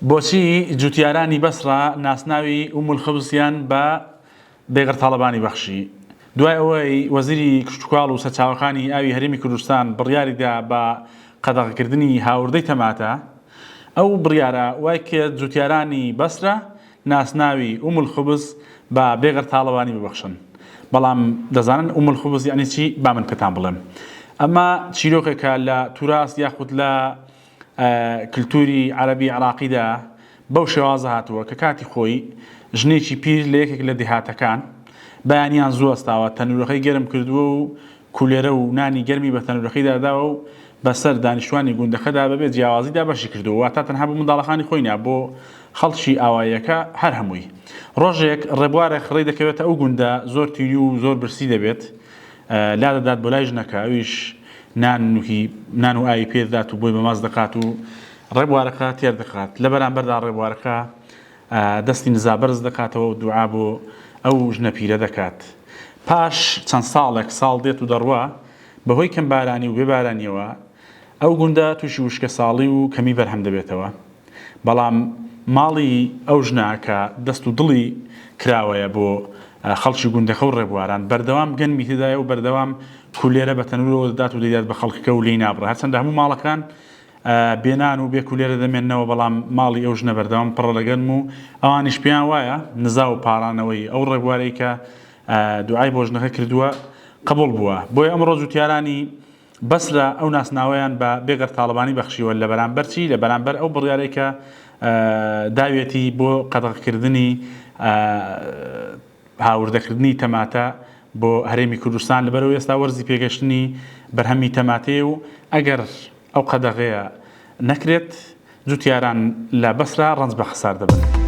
بۆچی جوتیارانی بەسڕە ناسناوی ئوم الخبزیان بە بێگەرد تاڵەبانی بەخشی؟ دوای ئەوەی وەزیری کشتوکاڵ و سەرچاوەکانی ئاوی هەرێمی کوردستان بڕیاریدا بە قەدەغەکردنی هاوردەی تەماتە، ئەو بڕیارە وای کرد جوتیارانی بەسرە ناسناوی ئوم الخبز بە بێگەرد تاڵەبانی ببەخشن. بەڵام دەزانن ئوم الخبز یەعنی چی؟ با من پێتان بڵێم. ئەمە چیرۆکێکە لە توراس یاخود لە کلتوری عەرەبی عێراقیدا بەو شێوازە هاتووە کە کاتی خۆی ژنێکی پیر لە یەکێک لە دێهاتەکان بەیانیان زوو هەستاوە تەنورەکەی گەرم کردووە و کولێرە و نانی گەرمی بە تەنورەکەیدا داوە و بەسەر دانیشتوانی گوندەکەدا بەبێ جیاوازی دابەشی کردووە واتا تەنها بۆ منداڵەکانی خۆی نا بۆ خەڵکی ئاواییەکە هەر هەمووی. ڕۆژێک ڕێبوارێک ڕێی دەکەوێتە ئەو گوندە زۆر تینوو و زۆر برسی دەبێت لادەدات بۆ لای ژنەکە ئەویش نان و نان و ئاوی پێ دەدات و بۆی بە ماست دەکات و ڕێبوارەکە تێر دەکات لە بەرامبەردا ڕێبوارەکە دەستی نزا بەرز دەکاتەوە و دوعا بۆ ئەو ژنە پیرە دەکات پاش چەند ساڵێک ساڵ دێت و دەڕوا بەهۆی کەمبارانی و بێبارانیەوە ئەو گوندە تووشی وشکە ساڵی و کەمی بەرهەم دەبێتەوە بەڵام ماڵی ئەو ژنە کە دەست و دڵی کراوەیە بۆ خەڵکی گوندەکە و ڕێبواران، بەردەوام گەنمی تێدایە و بەردەوام کولێرە بە تەنورەوە دەدات و دەیدات بە خەڵکەکە و لێی نابڕێ. هەرچەندە هەموو ماڵەکان بێ نان و بێ کولێرە دەمێننەوە، بەڵام ماڵی ئەو ژنە بەردەوام پڕە لە گەنم و ئەوانیش پێیان وایە نزا و پاڕانەوەی ئەو ڕێبوارەی کە دوعای بۆ ژنەکە کردووە قبوڵ بووە. بۆیە ئەمڕۆ جوتیارانی بەسرە ئەو ناسناوەیان بە بێگەرد تاڵەبانی بەخشیوە لە بەرامبەر چی؟ لە بەرامبەر ئەو بڕیارەی کە داویەتی بۆ قەدەغەکردنی هاوردەکردنی تەماتە بۆ هەرێمی کوردستان لەبەرئەوەی ئێستا وەرزی پێگەشتنی بەرهەمی تەماتەیە و ئەگەر ئەو قەدەغەیە نەکرێت جوتیاران لە بەسرە ڕەنج بە خەسار دەبن.